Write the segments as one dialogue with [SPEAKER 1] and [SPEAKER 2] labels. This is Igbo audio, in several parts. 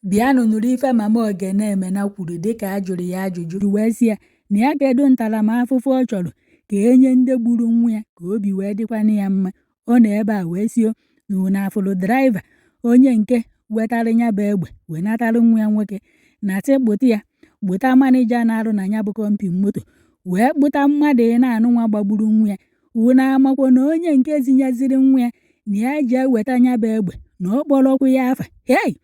[SPEAKER 1] Bịanụ nụrụ ife Mama Ogene Emena kwuru dịka a jụrụ ya ajụjụ wee sị ya na ya kedu ntaramahụhụ ọ chọrọ ka enye ndị gburu nwa ya ka obi wee dịkwanụ ya mma. Ọ nọ ebe a wee sị na unu afụrụ driver onye nke wetara ya bụ egbe wenatara nwa ya nwoke na sị kpụta ya, kpụta manager na-arụ na ya bụ company moto, wee kpụta mmadụ ịnọ nwa gbagburu nwa ya. Unu amakwa na onye nke zinyeziri nwa ya na ya jee weta ya bụ egbe na ọ kpọrọkwa ya afa. Hei,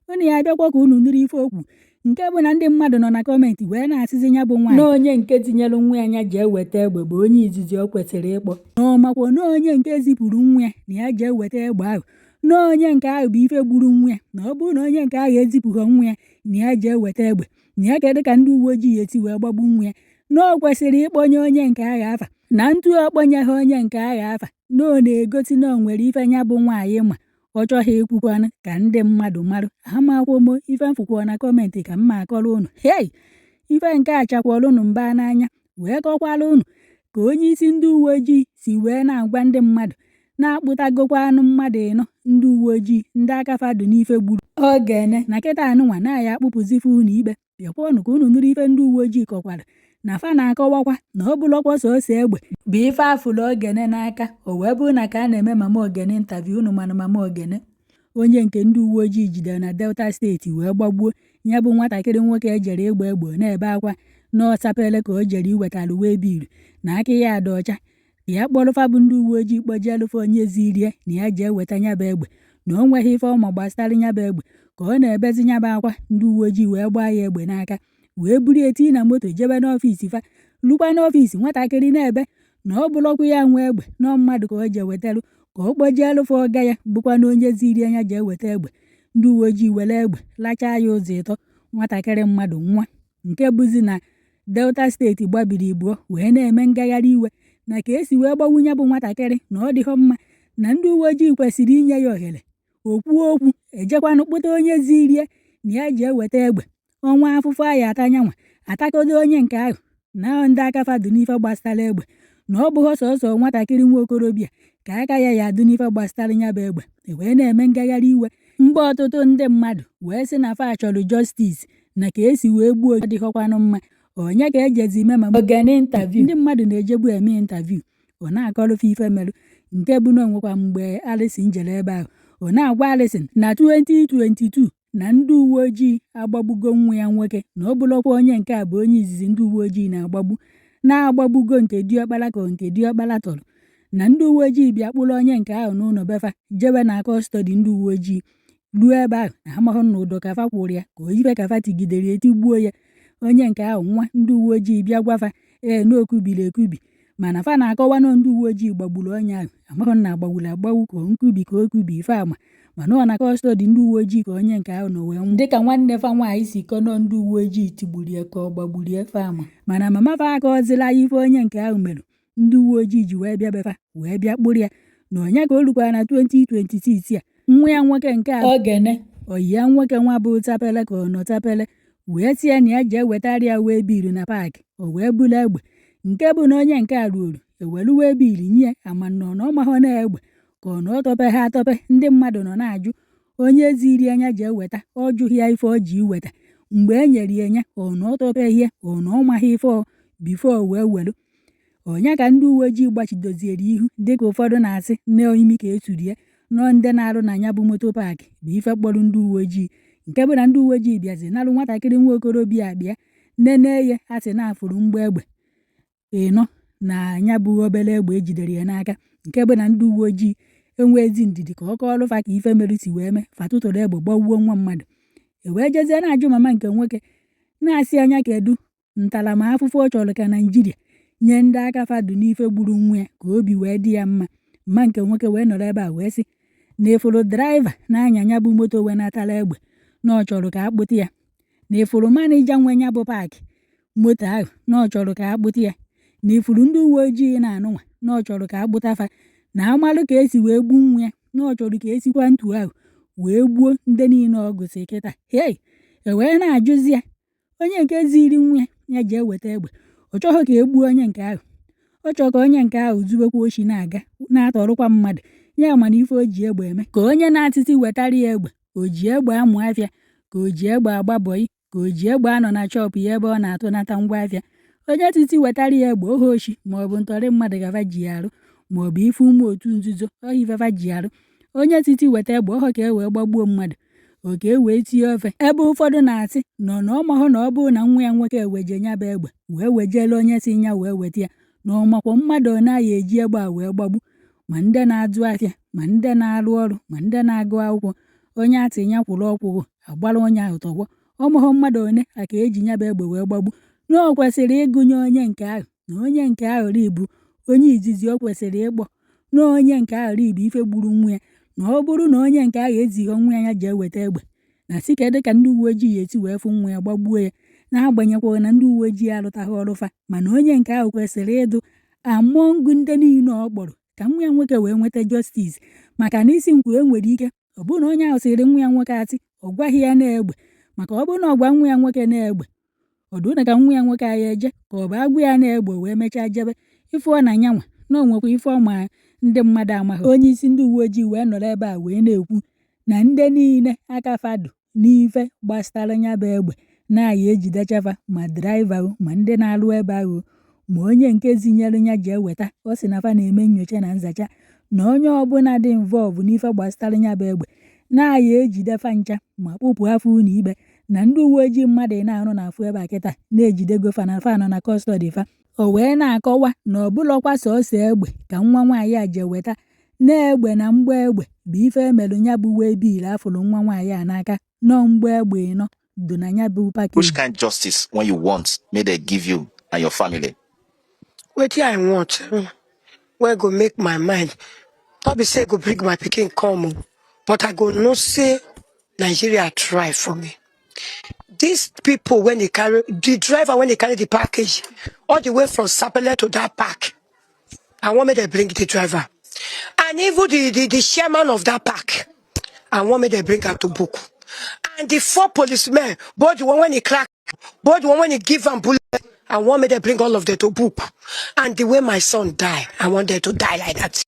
[SPEAKER 1] unu ya abịakwa ka unu nụrụ ife okwu nke bụ na ndị mmadụ nọ na comment wee na-asịzi ya bụ nwaanyị na onye nke tinyere nwa ya anya jee weta egbe bụ onye izizi o kwesịrị ịkpọ, na ọ makwa na onye nke zipụrụ nwa ya na ya jee weta egbe ahụ, na onye nke ahụ bụ ife gburu nwa ya, na ọ bụrụ na onye nke ahụ ezipụghị nwa ya na ya jee weta egbe, na ya kedu ka ndị uwe ojii esi wee gbagbu nwa ya, na o kwesịrị ịkpọnye onye nke ahụ afa, na ntu ọkpọnyeghị onye nke ahụ afa na ọ na-egosi na o nwere ife ya bụ nwaanyị ma ọ chọghị ikwukwanụ ka ndị mmadụ marụ. Amakwomo ife mfụkwa na comment ka mma akọrọ unu. Hei, ife nke a chakwara unu mba n'anya wee kọkwara unu ka onye isi ndị uwe ojii si wee na-agwa ndị mmadụ na-akpụtagokwa anụ mmadụ ịnọ ndị uwe ojii ndị aka fa dị n'ife gburu Ogene na kịta anụnwa na-aya akpụpụzife unu ikpe. Bịakwanụ ka unu nụrụ ife ndị uwe ojii kọkwara na fa na-akọwakwa na ọ bụlọkwa sọsọ egbe bụ ife afụrụ Ogene n'aka. O wee bụrụ na ka a na-eme Mama Ogene interview, unu manụ Mama Ogene onye nke ndị uwe ojii jidere na Delta Steeti wee gbagbuo ya bụ nwatakịrị nwoke ejere ịgba egbe na-ebe akwa na ọsapele ka o jere iwetara waybill na aka ya dị ọcha, ya kpọrọ fa bụ ndị uwe ojii kpọjeelụfa onye zirie na ya jee weta ya bụ egbe, na o nweghị ife ọma gbasara ya bụ egbe. Ka ọ na-ebezi ya bụ akwa, ndị uwe ojii wee gbaa ya egbe n'aka wee buru eti na moto jebe n'office fa. Lukwa n'office, nwatakịrị na-ebe na ọ bụrụkwa ya nwe egbe, na mmadụ ka o jee wetarụ ka ọ kpọjeelụfa ọga ya bụkwa na onye ziri anya jee weta egbe. Ndị uwe ojii were egbe lachaa ya ụzọ ịtọ, nwatakịrị mmadụ nwa nke bụzi na Delta Steeti gbabiri ibụọ wee na-eme ngagharị iwe na ka esi wee gbawunye bụ nwatakịrị na ọ dịghọ mma, na ndị uwe ojii kwesịrị inye ya ohere o kwuo okwu, ejekwanụ kpụta onye zirie na ya ji eweta egbe. Ọnwa afụfụ a ya ata nyanwa atakodo onye nke ahụ na ndị aka fa dị n'ife gbasara egbe, na ọ bụghị sọsọ nwatakịrị nwa okorobịa ka aka ya ya adụ n'ife gbasara ya bụ egbe. E wee na-eme ngagharị iwe mgbe ọtụtụ ndị mmadụ wee sị na fa chọrọ justice na ka esi wee gbuo adịghọkwanụ mma. Onye ka ejezi ime Mama Ogene interview, ndị mmadụ na-ejegbu eme interview, ọ na-akọrọfe ife merụ nke bụ na onwekwa mgbe Alison jere ebe ahụ, ọ na-agwa Alison na 2022 na ndị uwe ojii agbagbugo nwa ya nwoke, na ọ bụrụkwa onye nke a bụ onye izizi ndị uwe ojii na-agbagbu, na-agbagbugo nke diọkpara ka nke diọkpara tọrọ, na ndị uwe ojii bịa kpụrụ onye nke ahụ n'ụlọ befa jewe na custody ndị uwe ojii. Ruo ebe ahụ na amahụ na ụdọ ka fa kwụrụ ya ka ife ka fa tigidere etigbuo ya onye nke ahụ nwa. Ndị uwe ojii bịa gwafa ee na okubiri ekubi, mana fa na-akọwa na ndị uwe ojii gbagburu onye ahụ. Amahụ na agbagburu agbagbu ka nkubi ka o kubi ife ama, mana ọ na custody ndị uwe ojii ka onye nke ahụ nọ wee nwụ, dịka nwanne fa nwaanyị si kọnọ ndị uwe ojii tigburu ya ka ọ gbagburu ya fe ama. Mana mama fa akọzila ya ife onye nke ahụ mere ndị uwe ojii ji wee bịa befa wee bịa kpụrụ ya, na onye ka o rukwara na 2026 a nwa ya nwoke nke a Ogene oyi ya nwoke nwa bụ tapele ka ọ nọ tapele wee sị ya na ya jee wetara ya waybill na park, o wee buru egbe nke bụ na onye nke a ruoru ewelu waybill nye ama nọ na ọ mahụ na egbe ka ọ na ọ tọpe ha atọpe. Ndị mmadụ nọ na-ajụ onye ziri anya jee weta, ọ jụghị ya ife ọ ji iweta mgbe e nyere ya nya, ọ na ọ tọpeghị ya, ọ na ọ maghị ife ọ before wee welu onye ka ndị uwe ojii gbachidoziere ihu, dịka ụfọdụ na-asị na imi ka eturu ya nọ ndị na-arụ na ya bụ moto park bụ ife kpọrọ ndị uwe ojii, nke bụ na ndị uwe ojii bịazi narụ nwatakịrị nwa okorobịa abịa nene ya, a sị na afụrụ mgba egbe ịnọ na ya bụ obere egbe ejidere ya n'aka, nke bụ na ndị uwe ojii enweghịzi ndidi ka ọ kọọrọ fa ka ife mere si wee mee, fa tụtụrụ egbe gbawuo nwa mmadụ. E wee jezie na-ajụ mama nke nwoke na-asị anya kedu ntaramahụhụ ọ chọrọ ka Naijiria nye ndị aka fa dị n'ife gburu nwa ya ka obi wee dị ya mma. Mma nke nwoke wee nọrọ ebe a wee sị na ịfụrụ driver na-anya ya bụ moto wenatara egbe na ọ chọrọ ka akpụta ya, na ịfụrụ manager nwe ya bụ park moto ahụ na ọ chọrọ ka akpụta ya, na ifuru ndị uwe ojii na-anụnwa na ọ chọrọ ka akpụta fa, na amalụ ka esi wee gbuo nwa ya, na ọ chọrọ ka esikwa ntu ahụ wee gbuo ndị niile ọ gụsị kịta. Hei, e wee na-ajụzi ya onye nke ziri nwa ya ya jee weta egbe, ọ chọghị ka e gbuo onye nke ahụ, ọ chọrọ ka onye nke ahụ zuwekwa oshi na-aga na-atọrụkwa mmadụ ya, mana ife o ji egbe eme ka onye na-atịtị wetara ya egbe, o ji egbe amụ afịa Ka o ji egbe agba bọyị, ka o ji egbe anọ na shop ya ebe ọ na-atụnata ngwa afịa. Onye titi wetara ya egbe ohe oshi maọbụ ntọrị mmadụ gafa ji ya arụ, maọbụ ife ụmụ otu nzuzo ọhịa ifefa ji arụ. Onye titi weta egbe ọhọ ka e wee gbagbuo mmadụ, o ka e wee tie ofe. Ebe ụfọdụ na-asị nọ na ọ mahụ na ọ bụrụ na nwa ya nwoke eweje nya bụ egbe wee wejere onye si nya wee weta ya, na ọmakwa mmadụ ọ naghị eji egbe a wee gbagbu, ma ndị na-azụ afịa, ma ndị na-arụ ọrụ, ma ndị na-agụ akwụkwọ. Onye atị ya kwụrụ ọkwụghụ agbara onye ahụ tọgbọ. Ọmụhụ mmadụ one a ka eji nya bụ egbe wee gbagbu, na o kwesịrị ịgụnye onye nke ahụ, na onye nke ahụ bụ onye izizi o kwesịrị ịkpọ, na onye nke ahụ bụ ife gburu nwa ya, na ọ bụrụ na onye nke ahụ ezighi nwa ya jee weta egbe, na si kedu ka ndị uwe ojii ya esi wee fụ nwa ya gbagbuo ya, na-agbanyekwaghị na ndị uwe ojii alụtaghị ọrụ fa. Mana onye nke ahụ kwesịrị ịdụ among ndị niile ọ kpọrọ ka nwa ya nwoke wee nweta justice, maka na isi nkwu enwere ike ọ bụrụ na onye ahụ sịrị nwa ya nwoke asị, ọ gwaghị ya na-egbe. Maka ọ bụrụ na ọ gwa nwa ya nwoke na-egbe, ọ dụ na ka nwa ya nwoke anyị eje ka ọ bụ agwụ ya na-egbe wee mechaa jebe ife ọ na nyanwa na o nwekwa ife ọma ndị mmadụ amaghị. Onye isi ndị uwe ojii wee nọrọ ebe a wee na-ekwu na ndị niile aka fadụ n'ife gbasara nya bụ egbe na-aya ejidechafa, ma driver o, ma ndị na-arụ ebe ahụ, ma onye nke zinyere ya ji eweta. Ọ sị na fa na-eme nyocha na nzacha, na onye ọbụla dị involve n'ife gbasara nya bụ egbe na-aya ejide fa ncha ma kpụpụ afọ ụlọ ikpe, na ndị uwe ojii mmadụ na-arụ n'afọ ebe a kịta na-ejidego fa na fa nọ na custody fa. O wee na-akọwa na ọ bụlọkwa sọọsọ egbe ka nwa nwaanyị a je weta, na egbe na mgbọ egbe bụ ife emelụ ya bụ waybill afụrụ nwa nwaanyị a n'aka, nọọ mgbọ egbe ịnọ dị na ya bụ package.
[SPEAKER 2] Which kind justice when you want, may they give you and your family?
[SPEAKER 3] Wetin I want wey go make my mind no be say e go bring my pikin come o, but I go know say Nigeria try for me. These people, when they carry the driver, when they carry the package all the way from Sapele to that park, I want me to bring the driver and even the chairman of that park. I want me to bring her to book. And the four policemen, both the one when he crack, both the one when he give am bullet, I want me to bring all of them to book. And the way my son die, I want them to die like that.